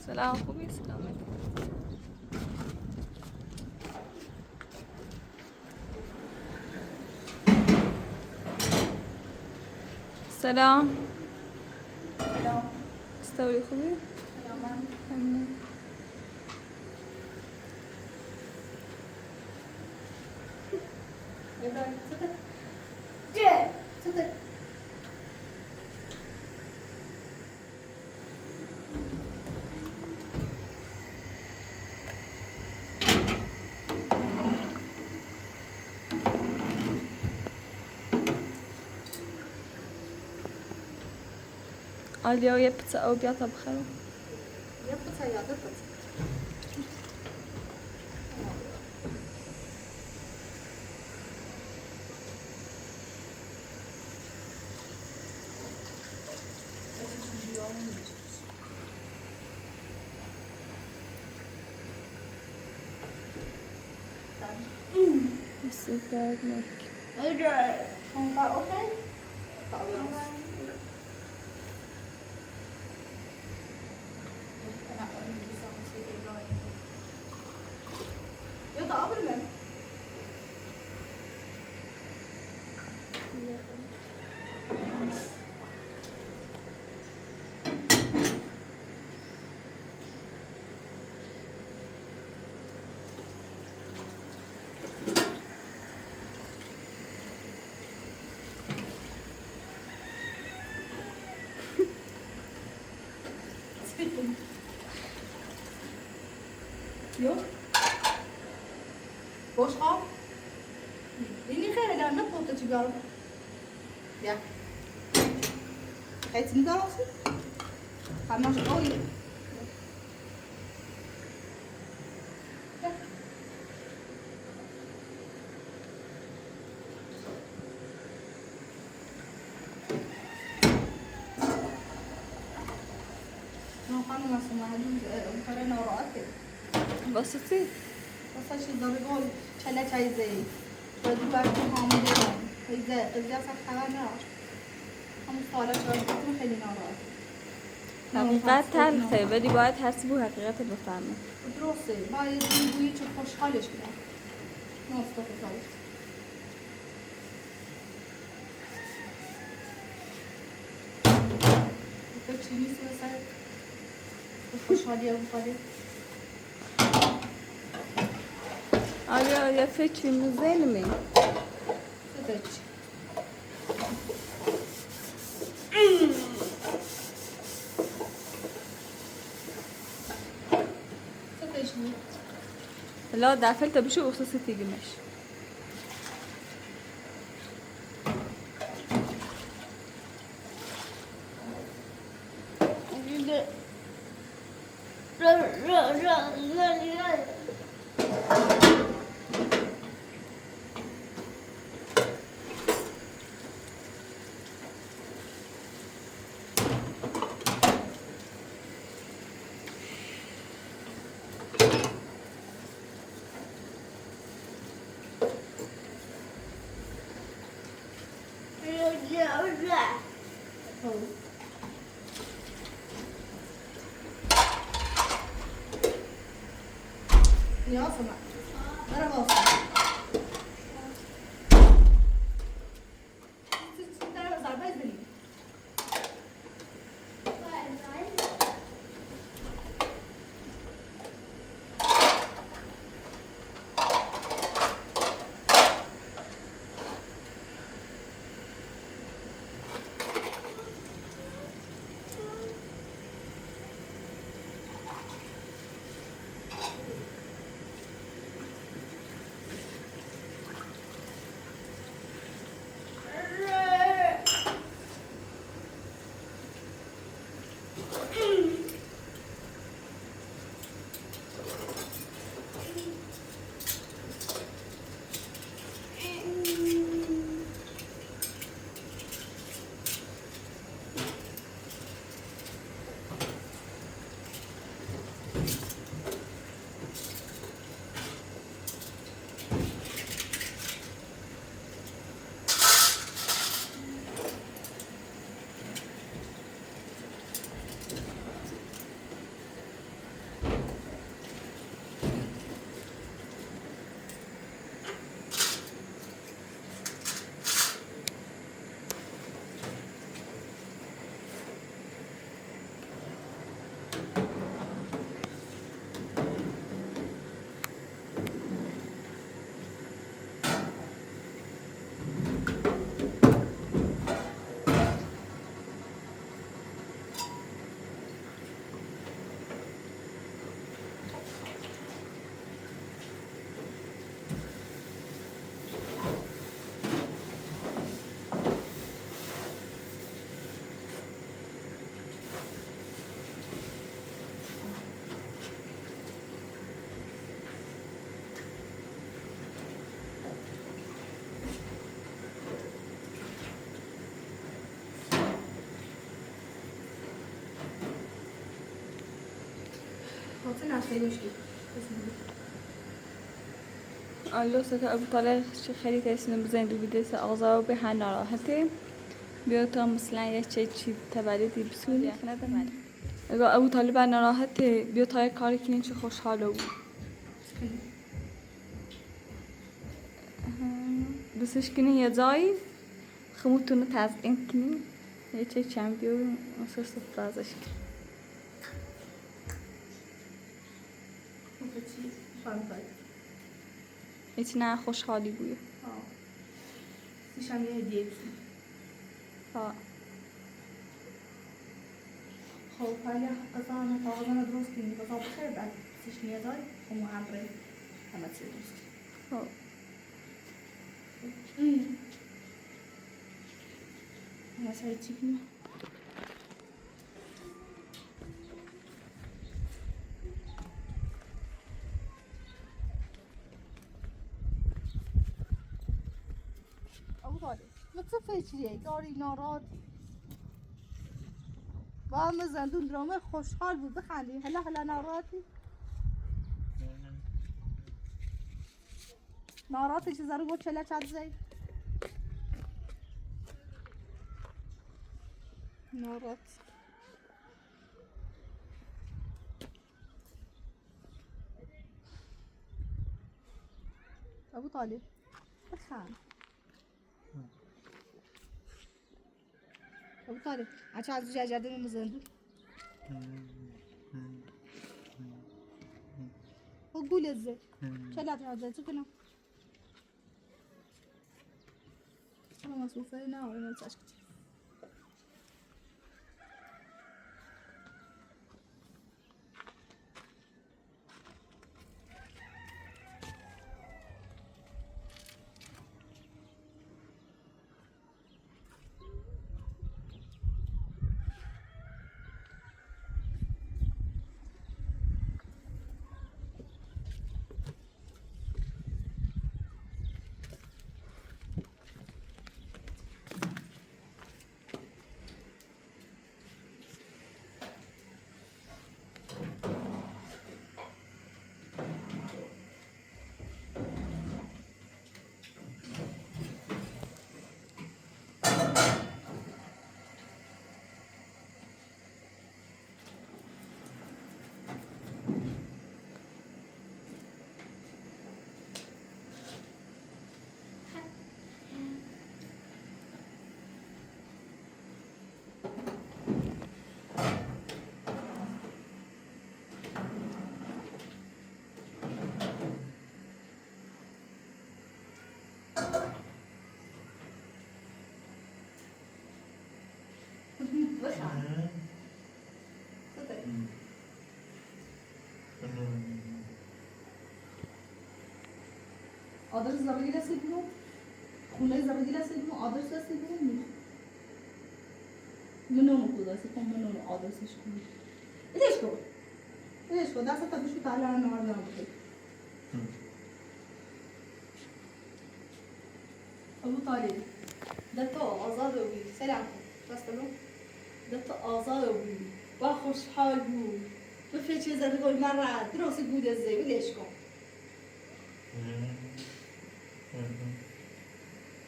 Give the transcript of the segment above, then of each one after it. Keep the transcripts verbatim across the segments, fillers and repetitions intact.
Selam, خوبی؟ سلامتی. سلام. سلام. چطوری، خوبی؟ سلام. ممنون. Алио, я пицца, а у пята бхару? Я пицца, я да пицца. This is bad, Nick. Okay. Jo. Bosch raus. Bin ich her, dann nicht Portugal. Ja. Geht's nicht raus? Haben wir schon. Oh, ja. Ja. No, quando la sua madre, eh, ancora non rote. Basta sì. Basta ci dove vuoi, c'è la c'hai sei. Poi tu vai con home dei non. Poi zè, poi già sa fare no. Come sto la sua, tu fai di no rote. حقیقت تلخه، ولی باید هر چی بو حقیقت رو بفهمه. درسته، باید این بویی چه خوشحالش کنه. ناز تو خوشحالش. Poi ci mi sono sai. Ho sciolto un po' di. Allora, le feci un zenmi. Cosa feci? Cosa feci? Allora, da felta bishu usa siti gimesh. Алло, сака Абу Талиб, ши хәлите, синубзен дубидеса, ауза оби ха нараҳате. Биота муслан я чечи табали ди бисуни хана да. Абу Талиб нараҳате, биота я кари кини чи хушҳал о. Дусиш кини я зай, хмутуна тазин кини, я чечам био, су суфразаш кини. Итна хушҳали буй. Ҳа. Сишани ҳедиети. Ҳа. Хо, паля хазана, хазана друски, не хазана бухе, да, сишни дай, кому ампре, хамаци друски. Ҳа. М. Масай чикни. Avrali, mı çi feçiye, gari narat. Ba mı zendun drama xoşhal bu, bixandi, hela hela narati. Narati çi zaru bo çele çadzey. Narat. Abu Talib. Bixan. Abu Talib. Aç az düzece adını mı zendun? O gül ezze. Çele çadzey, çıkın. Ama sofrayı ne var? Nasıl açık? Adres zabigila sibno. Xune zabigila sibno, adres sibno. Mınono kuda, sibno mınono adres sibno. Ilişko. Ilişko, dasa tabi şu talana nardan bakayım. Abu Talib. De to azad bûyî. Selam. Rast alo. De to azad bûyî. Wa xoşhal bû. Tu feçê zerrî goy me ra. Dirosî bû de zey. Wî lêşko.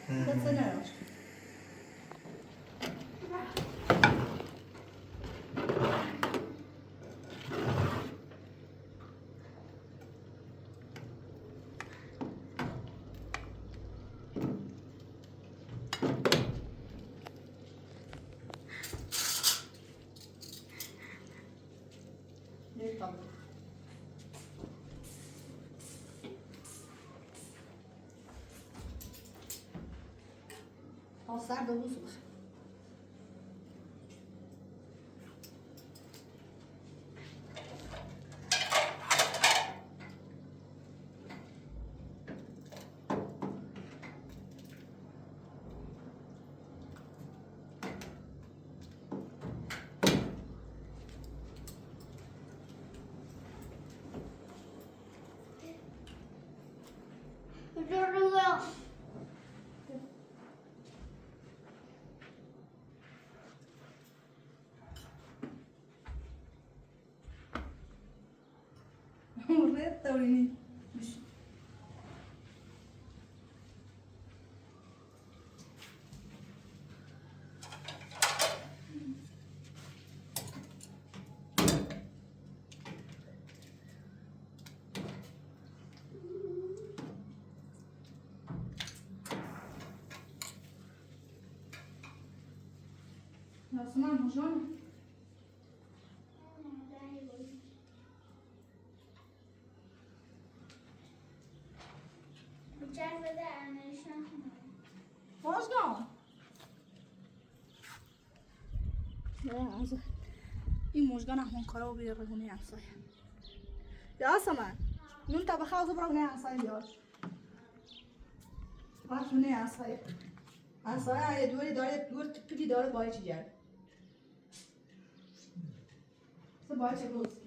De çi ne? Nasıl lan hocam? Можно? Имуш гана хун каро бир гуне асай. Я сама. Нун таба хау зубра гуне асай, я. Баш гуне асай. Асай, ай дури дори дур тпиди дори бай чияр. Собачий русский.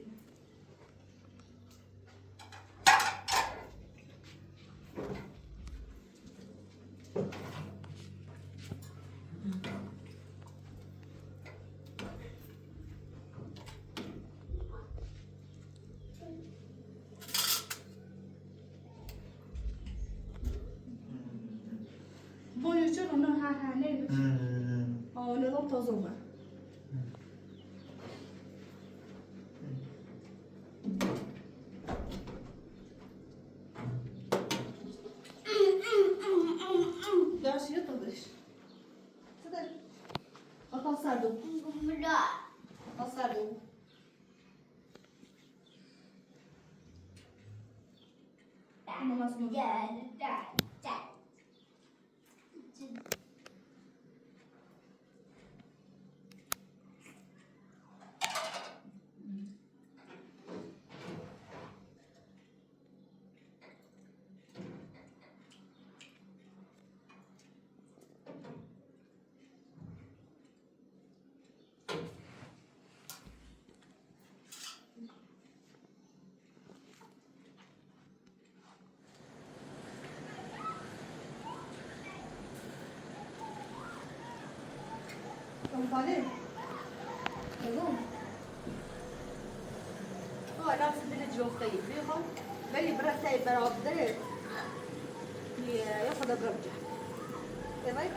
Bun, eu știu, nu, ha, ha, ne. Mm. Oh, ne luăm tot zona. Da, și eu tot deci. Să dai. Acasă, adu. Da. Acasă, adu. Da, da, da, da. Vale? Perdón. Hala size de cevap da geliyor. Beni bırak, sen beraber. Ya, ya kadar bırakacak. Evet.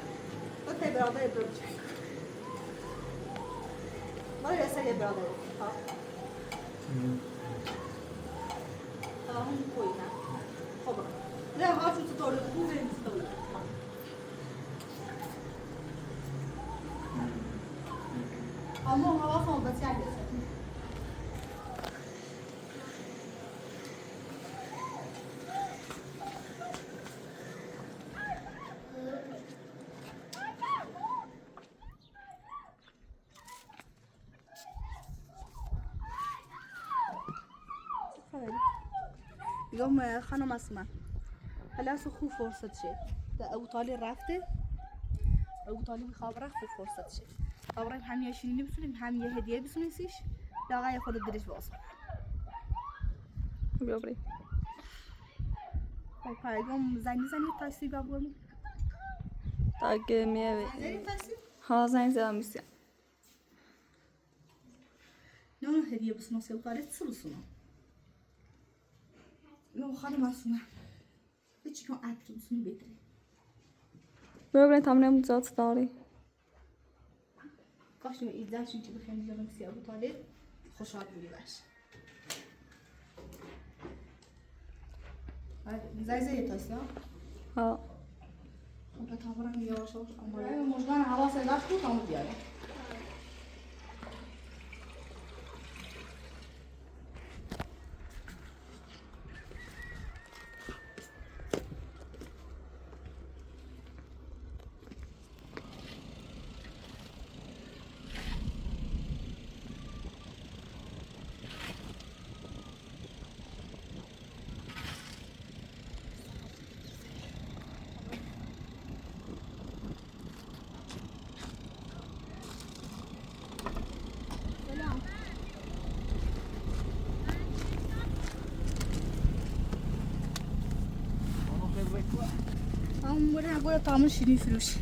Bak, sen beraber bırakacak. Var ya, sen beraber. Ha. Tamam, koy ya. Hoba. Ne var şu tutarı? Bu benim tutarım. Ama hava soğudu, sen de. Yom, e, xanım Asma. Hala su xu fırsat şey. Da, Ebu Talib rafte. Ebu Talib xabra xu fırsat şey. Xabra hem ya şirini bisun, hem ya hediye bisun isiş. Da gaya xo da diriş olsun. Добре. Опа, yom zani zani tasi babam. Так, е, ми е. Zani tasi? Ха, зани зани мисля. Não, não, hediye bisun, seu pare tsulu sunu. Não, xanım Asma. Hiç kan atlı sunu betri. Добре, там не му зад стари. Кашни идзашин чи бихен диёрум си Абу Талиб. Хушал були баш. Ay, zay zay yetas ya. Ха. Хата табрам яшо. Амара можна хава седаш ку таму диаре. Am mâine acolo, am și niferuși.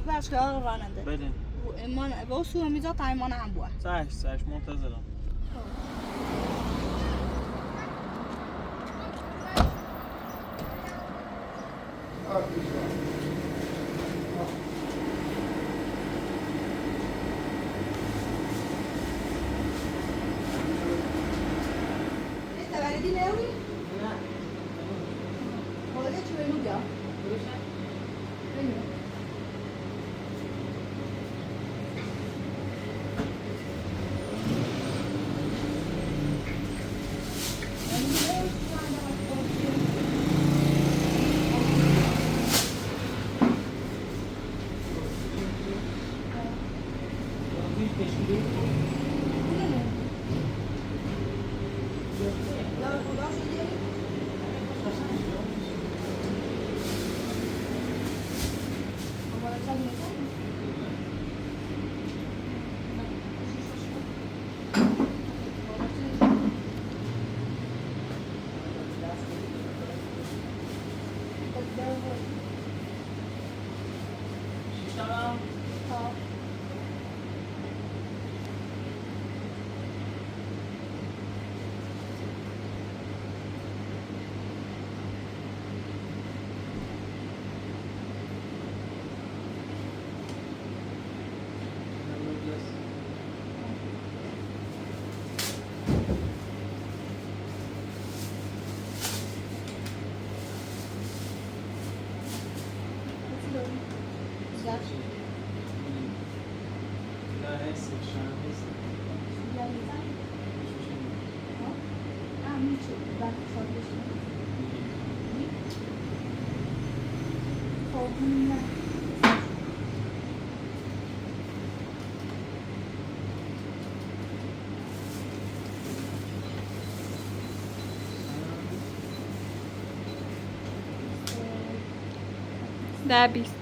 Başka var ne de? Beni. Bu, e, man, bu su mi zat ay man ambua. Saş, saş, montazara. Dabis.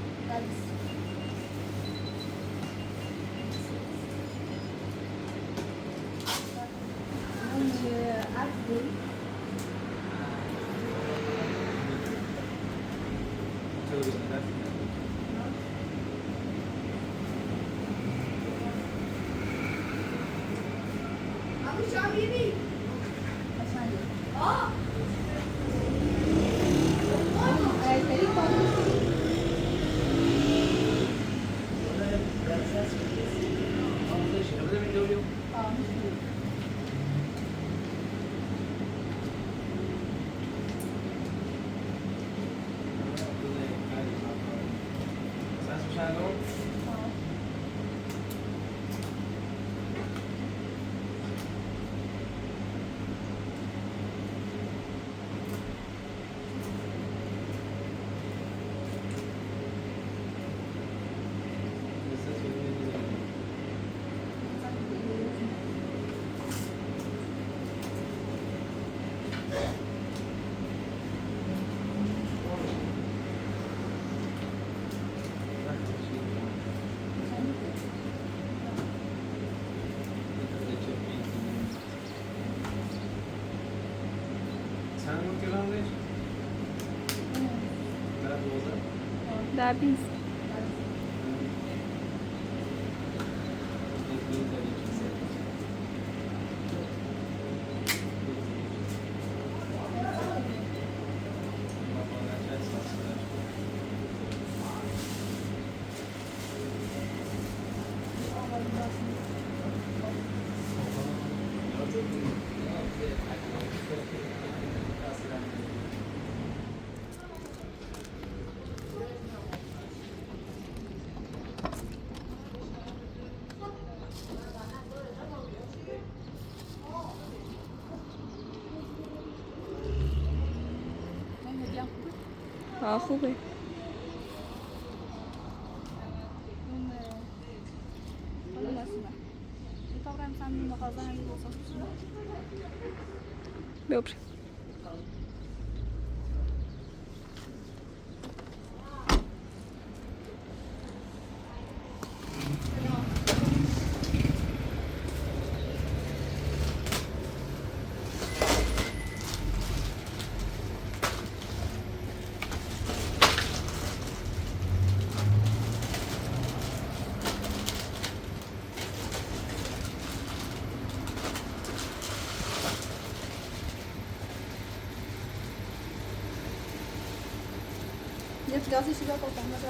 Dabis. Ахугай. Добре. Jetzt lasse ich überhaupt noch mal da.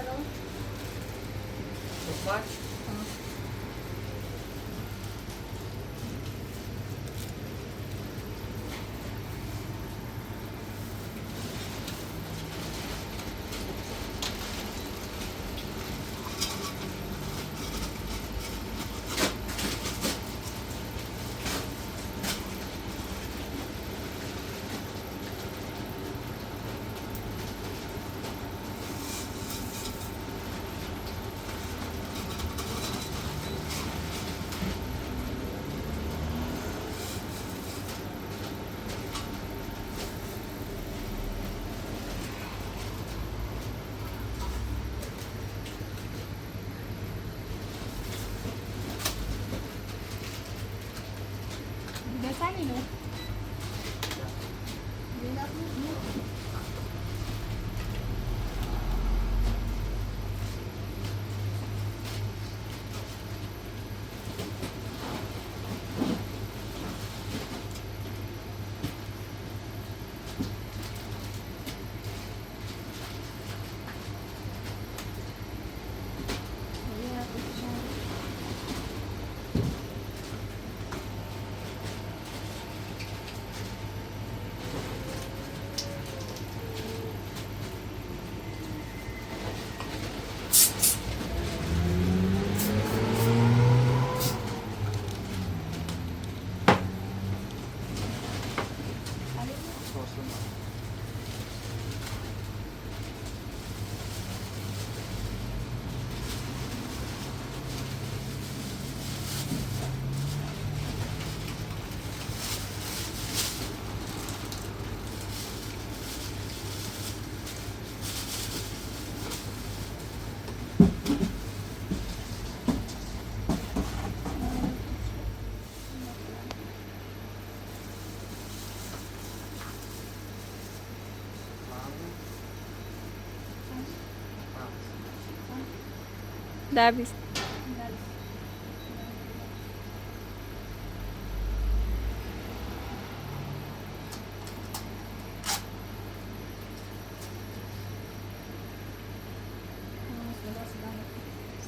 Davis.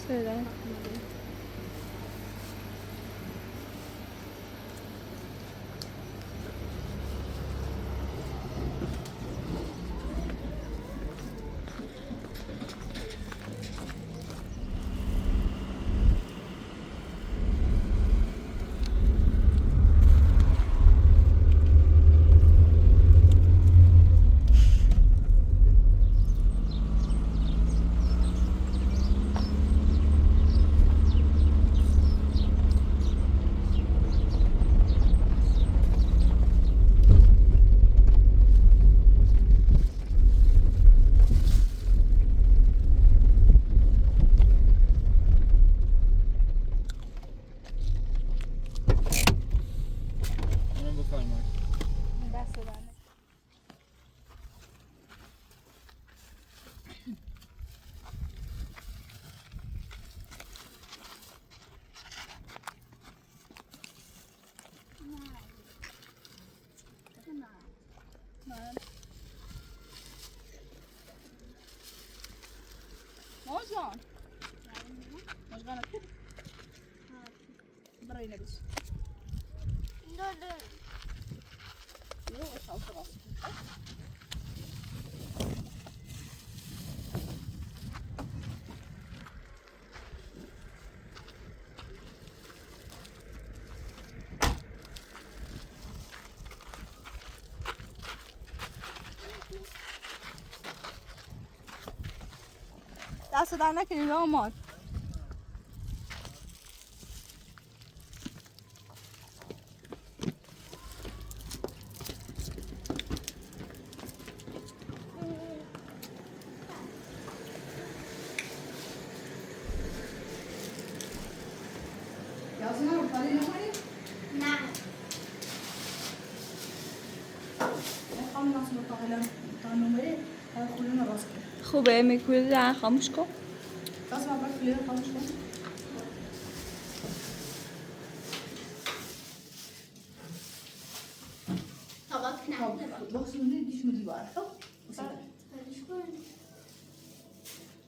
Сюда. Можно? Можно. Брайнерс. Да, да. Ну, вот там сразу. That's what I reckon, you know, man. Хубави меигәырӷьаа хамшқәа.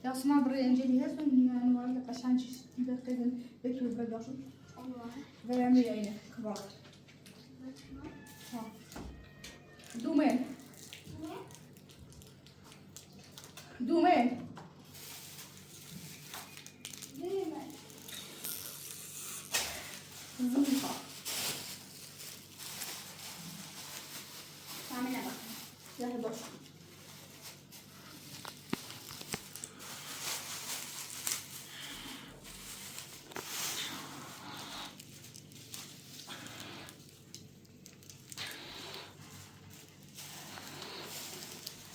Yasma buraya önce niye söndürüyorsun? Vardı kaşanç. Bekledim. Bekliyorum, ben bakayım. Ve ben bir yayını kapalı. Ha. Dume. Dume. Zumba. Tamam, bak. Gel, boş.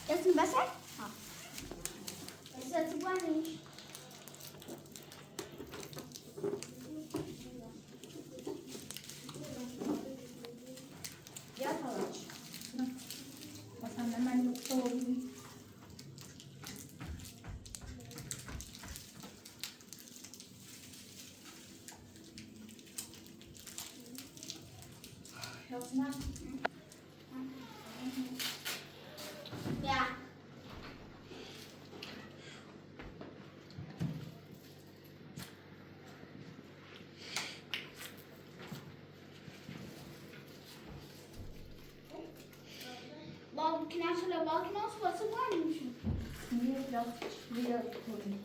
Jetzt ein bisschen? Ja. Ist das zu wenig? Ja, falsch. Was haben wir mal gezogen? Hör auf zu machen. Ja. Warum knallst du da überhaupt noch? Was du wollen müssen? Nee, ich glaub, ich will das tun.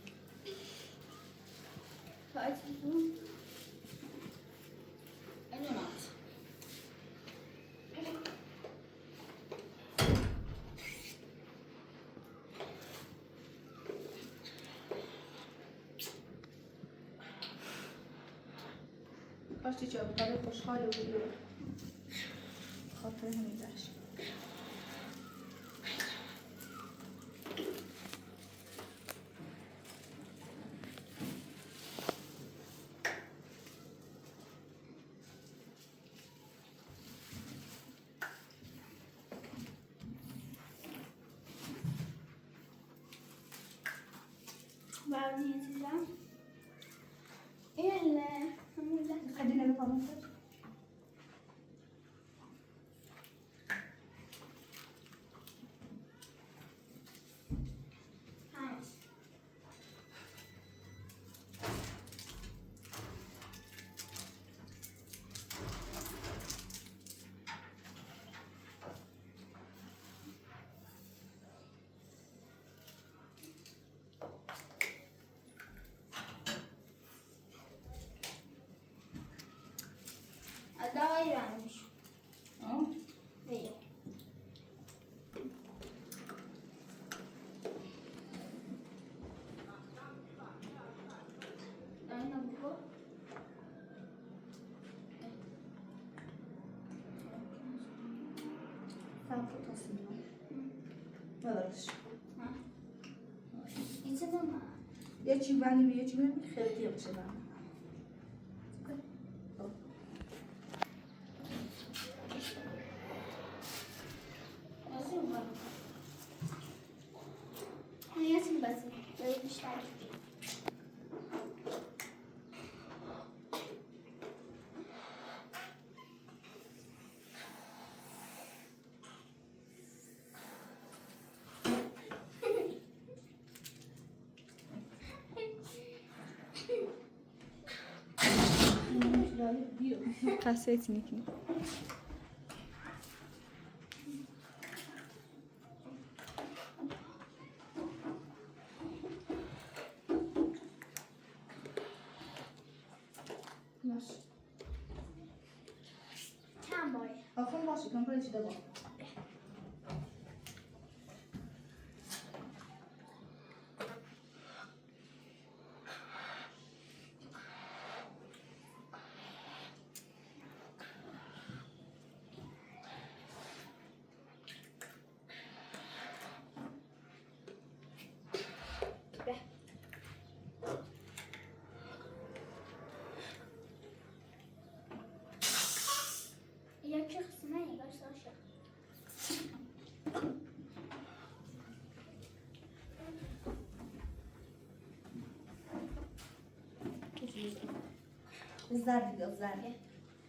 Falls du. Also noch. Пошли, чё, пойду по школе убью. Хапай, не дашь. Вау, не сюда. Или, ну да. Ходи, надо помочь. Ай. А давай раньше. А? Привет. Дай на бугор. Запутался немного. Выбрось. А? Иди дома. Я чего не вижу, я чего не хочу, я чего. Кассетники. Наш. Чамбой. Ахын баши, компречи дабо. Я честно, я Саша.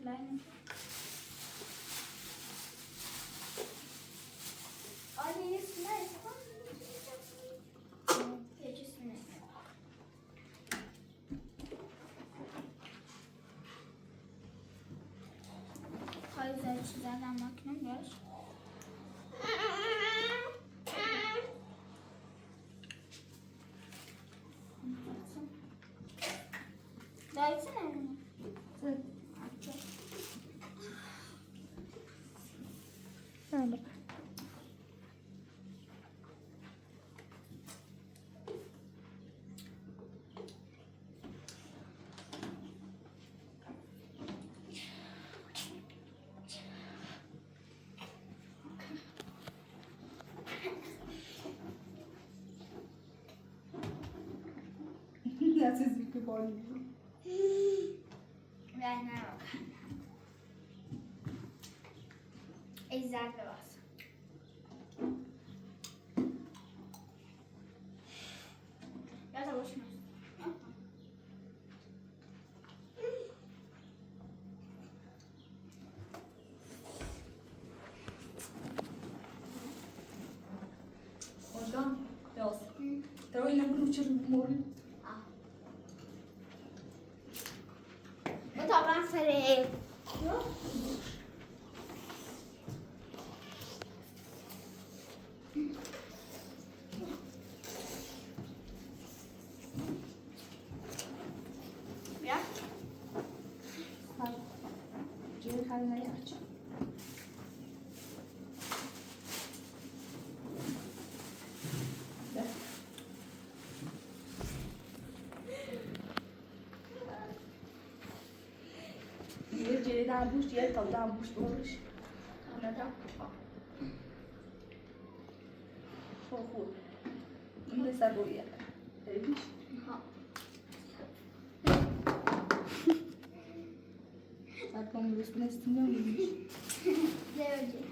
Ладно. Они не знают, сколько. Я честно. Задам окном, дальше. Дальше, наверное. А, чё? А, давай. That's his big body. Exactly. Я того, что Hold on, girls. Второй номер учер море. А. Вот авансарей. Егер џьара иаамбушт, иарҭ ауаа даамбушт уалышь. Анада. Хо-хо. Ымдасабо иара. Рыбиш? Аха. Потом вспомнил, что у меня рыбиш. Девочки.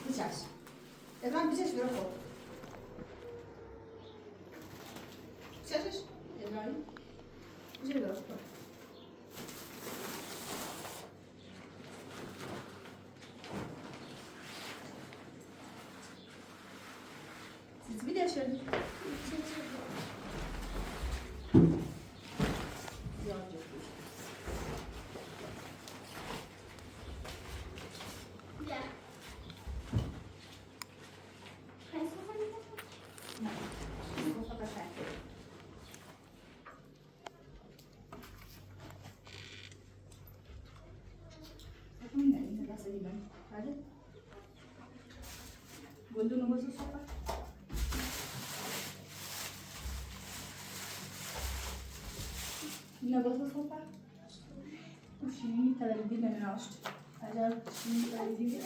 Сейчас. Эрван, бежишь вверху. Слышишь? Эрван. Бежи вверху. Сыцбидиашьар? Gundunu gosa sopa. Ina gosa sopa. Ushini taladina naost. Aja ushini taladina.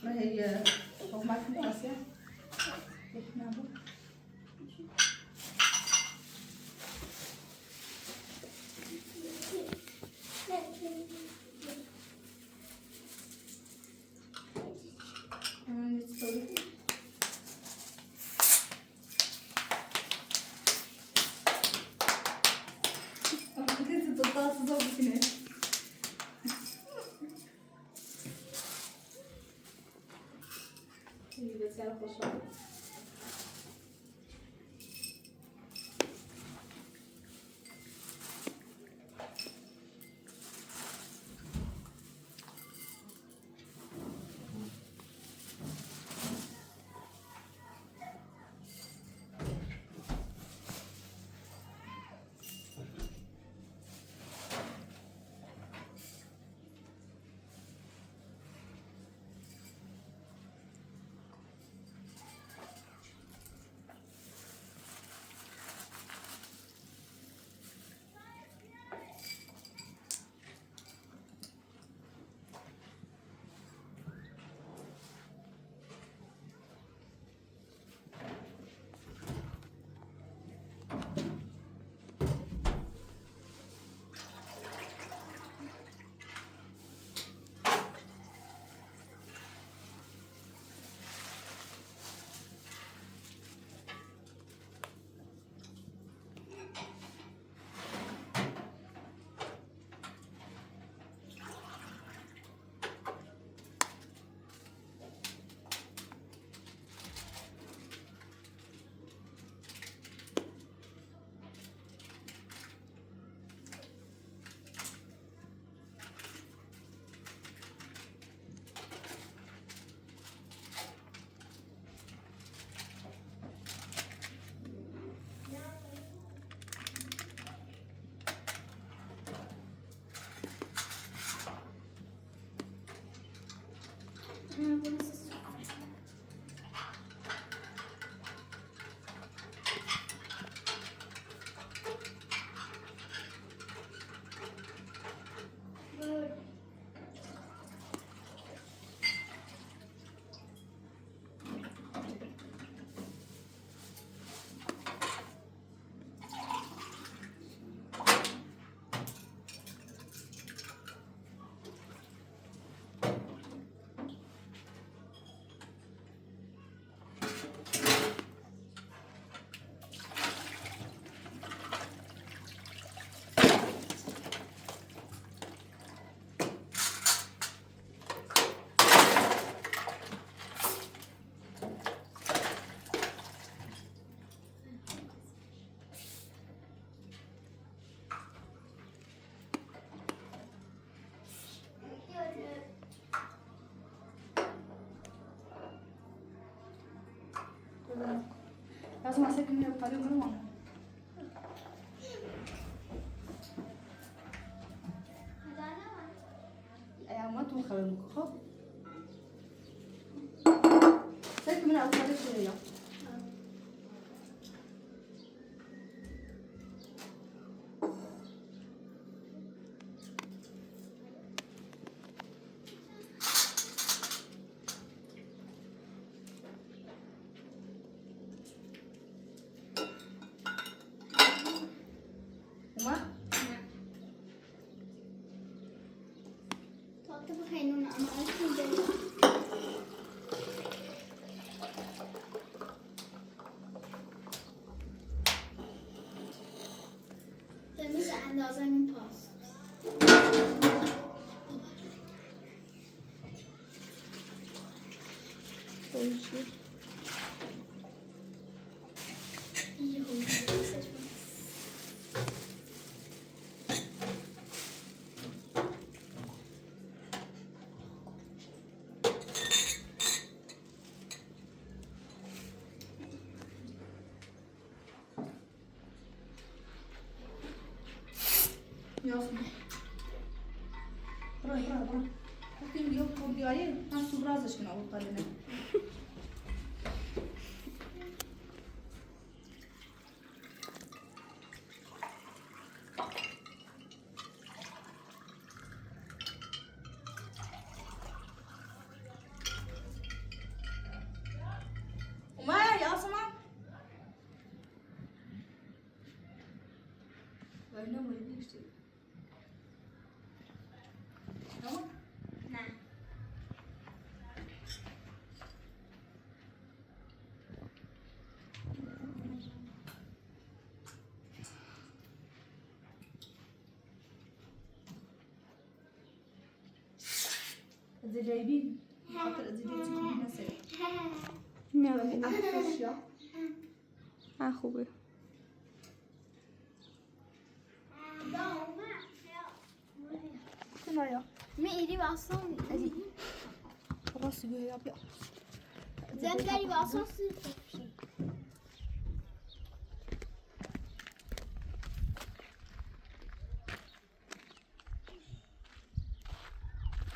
ما هي فوق ما كنت قاسية. إحنا بو. Lazım olsa kimle yapalım mı? Ay, ama tu kalın. Hop. Sen kimin yapalım şöyle yap. Uma? Dann ist er anders angepasst. Ясно. Брат, брат, брат. Как ты мне помогаешь? Нас субразочки на вот. Умая, ясама? Война, война, что ли? Дома? На. Зелебин. Хатыр зелебин сикуна се. Мяу. Ахуя. Синоя. Ми ири васон. Просто я я. Зен гари васон си.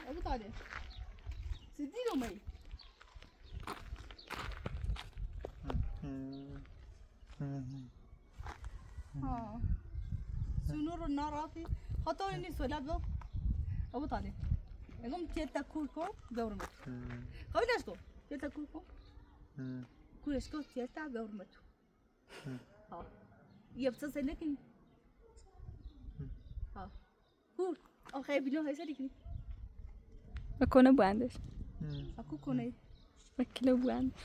Абу тани. Сидино май. Ҳа. Сунур нарати. Хато ини солабо. Абу тани. Эгум тета курко, беурмет. Хавилашко? Тета курко? Курашко тета беурмет. Ҳа. Иаԥҵас алекин. Ҳа. Ҳу, ахаибило ҳаисарикни. Акона буандеш. Аку конай. Акило буандеш.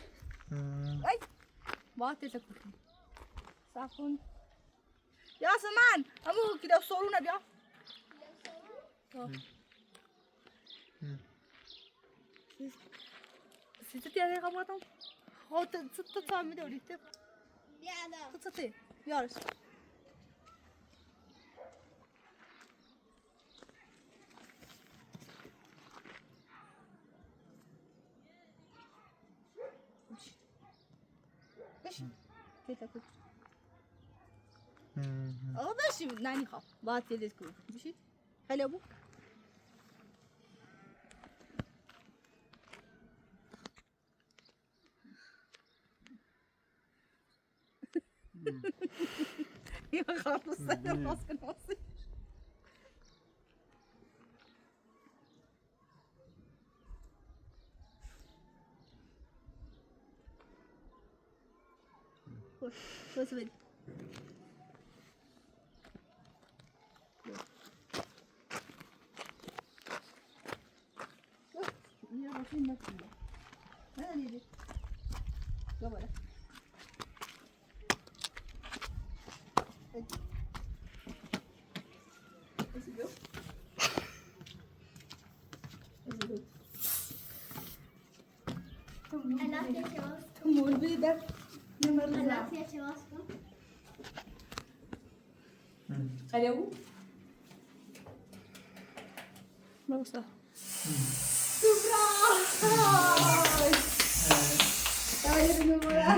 Ай! Баате такуки. Сакун. Ясаман, аму кило соруна биа. Сиз-, сиз тя не хаматам. Хо, т-, т-, т-, т-, ми дори те. Биада. Т-, т-, те. Ярыш. Биши. Биши. Те такут. Мгм. О, биши, нани хо. Ва телескоп. Биши. Хеле бу. Мм. Я хапу сами. Мгм. Маска носи. Ой, ой, смотри. Ой, я вообще не могу. Надо не здесь. Давай. Эй. Спасибо. Спасибо. Аллах, я чего? Мурбида. Аллах, я чего? Алло. Мауса. Добра! Ай, ну, мора.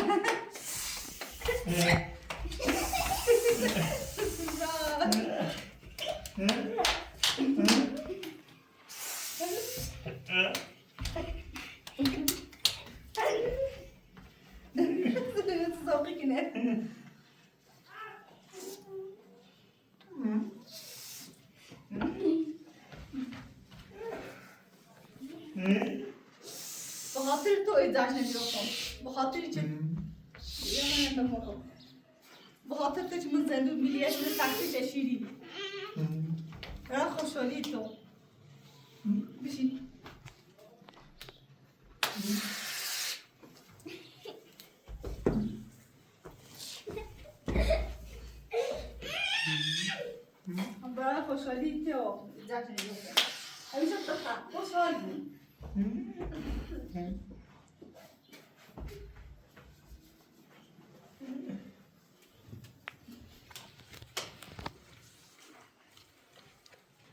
Бахатыр то и даже не лёгко. Бахатыр чё? Я не могу. Бахатыр то чё мы зайду, милиция так ты чё шири. Рахо шорито. Биши. Bara koşalite o. Zaten yok. Abi çok daha koşalite.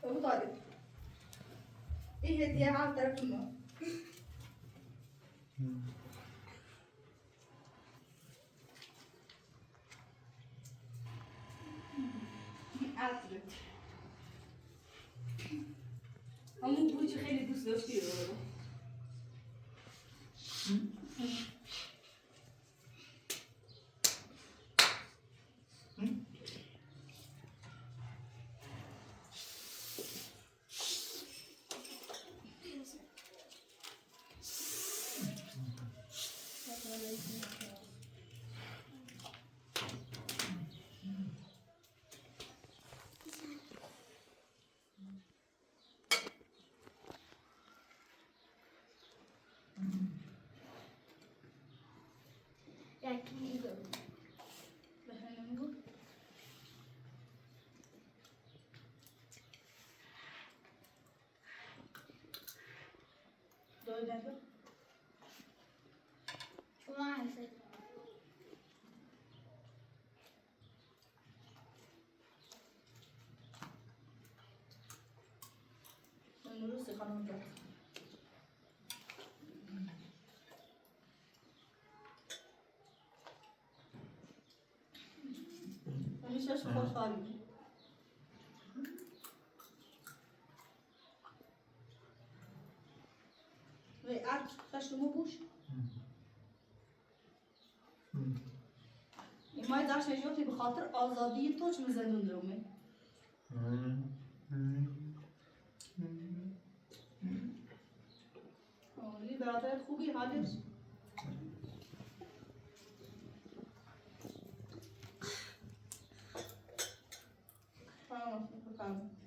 Abu Talib. İyi hediye al tarafını. Atri. Ama bu çok hele düz dört kilo. Имай даш нежоти бхатыр азадии точно зенун дроме. О, ребята, хуби халис. Память не показывает.